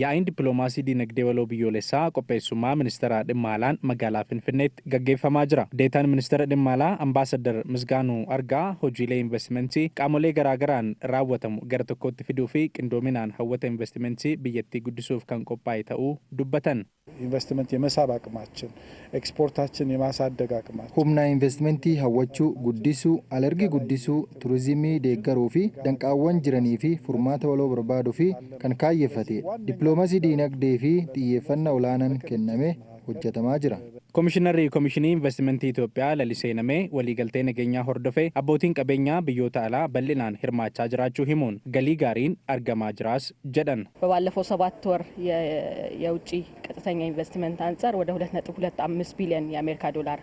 Yaa'iin Dippiloomaasii Diinagdee Waloo Biyyoolessaa qopheessummaa Ministeera Dhimma Alaan magaalaa Finfinneetti gaggeeffamaa jira. Deetaan Ministeera Dhimma Alaa Ambaasaddar Misgaanuu Argaa hojiilee invastimantii qaamolee garaagaraan raawwatamu gara tokkootti fiduu fi qindoominaan hawwata invastimantii biyyattii guddisuuf kan qophaa'e ta'uu dubbatan. ኢንቨስትመንት የመሳብ አቅማችን፣ ኤክስፖርታችን የማሳደግ አቅማችን Humna investimentii hawwachuu guddisuu, alergii guddisuu, turizimii deeggaruu fi danqaawwan jiranii fi furmaata waloo barbaaduu fi kan kaayyeffatedha. Dippiloomasii diinagdee fi xiyyeeffannaa olaanaan kenname hojjetamaa jira. Komishinarri Komishinii Investimentii Itoophiyaa Lalisee Namee waliigaltee nageenyaa hordofee abbootiin qabeenyaa biyyoota alaa bal'inaan hirmaachaa jiraachuu himuun galii gaariin argamaa jiraas jedhan. በባለፈው 7 ወር የውጭ ቀጥተኛ ኢንቨስትመንት አንጻር ወደ 2.25 ቢሊዮን የአሜሪካ ዶላር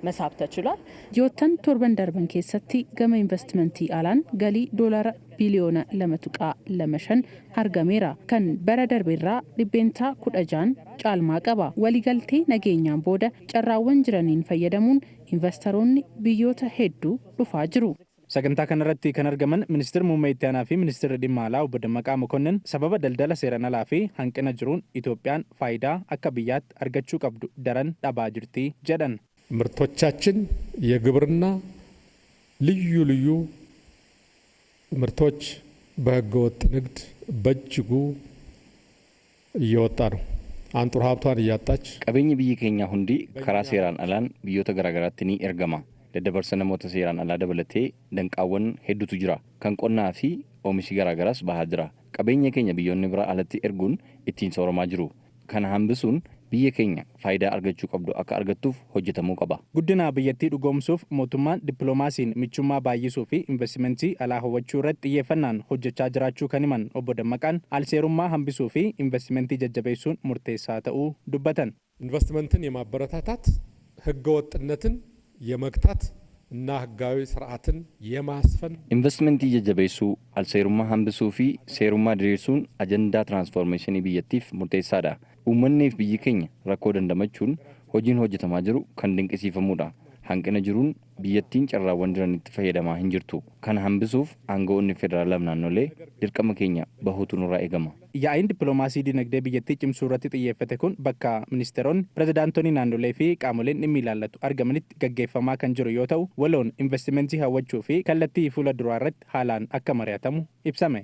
መሳብ ተችሏል። Ji'oottan torban darban keessatti gama investimentii alaan galii doolaara biliyoona 2.25 argameera. Kan bara darbeerraa 16% caalmaa qaba. Waliigaltee nageenyaan booda carraawwan jiraniin fayyadamuun investoroonni biyyoota hedduu dhufaa jiru. Sagantaa kanarratti kan argaman Ministeerri Muummee Itti Aanaa fi Ministeerri Dhimma Alaa Obbo Dammaqaa Mokonnin sababa daldala seeraan alaa fi hanqina jiruun Itoophiyaan faayidaa akka biyyaatti argachuu qabdu daran dhabaa jirti jedhan. ምርቶቻችን የግብርና ልዩ ልዩ ምርቶች በህገወጥ ንግድ በእጅጉ እየወጣ ነው። አንጡራ ሀብቷን እያጣች Qabeenyi biyyi keenyaa hundi karaa seeraan alaan biyyoota garaagaraatti ni ergama. Daddabarsa namoota seeraan alaa dabalatee danqaawwan hedduutu jira. Kan qonnaa fi oomishi garaagaraas bahaa jira. Qabeenya keenya biyyoonni biraa alatti erguun ittiin sooramaa jiru. Kana hambisuun biyya keenya faayidaa argachuu qabdu akka argattuuf hojjetamuu qaba. Guddina biyyattii dhugoomsuuf mootummaan dippiloomaasiin michummaa baay'isuu fi investimentii alaa hawwachuu irratti xiyyeeffannaan hojjechaa jiraachuu kan himan Obbo Dammaqaan alseerummaa hambisuu fi investimentii jajjabeessuun murteessaa ta'uu dubbatan. ኢንቨስትመንትን የማበረታታት፣ ህገወጥነትን የመግታት እና ህጋዊ ስርዓትን የማስፈን Investimentii jajjabeessuu, alseerummaa hambisuu fi seerummaa diriirsuun ajandaa tiraansfoormeeshinii biyyattiif murteessaadha. Uummanni fi biyyi keenya rakkoo dandamachuun hojiin hojjetamaa jiru kan dinqisiifamudha. Hanqina jiruun biyyattiin carraawwan jiranitti fayyadamaa hin jirtu. Kana hambisuuf aangawoonni federaalaaf naannolee dirqama keenya bahuutu nurraa eegama. Yaa'iin dippiloomaasii dinagdee biyyattii cimsuu irratti xiyyeeffate kun bakka ministeeronni, pirezidaantonni naannolee fi qaamoleen dhimmi ilaallatu argamanitti gaggeeffamaa kan jiru yoo ta'u, waloon investimentii hawwachuu fi kallattii fuula duraa irratti haalaan akka mari'atamu ibsame.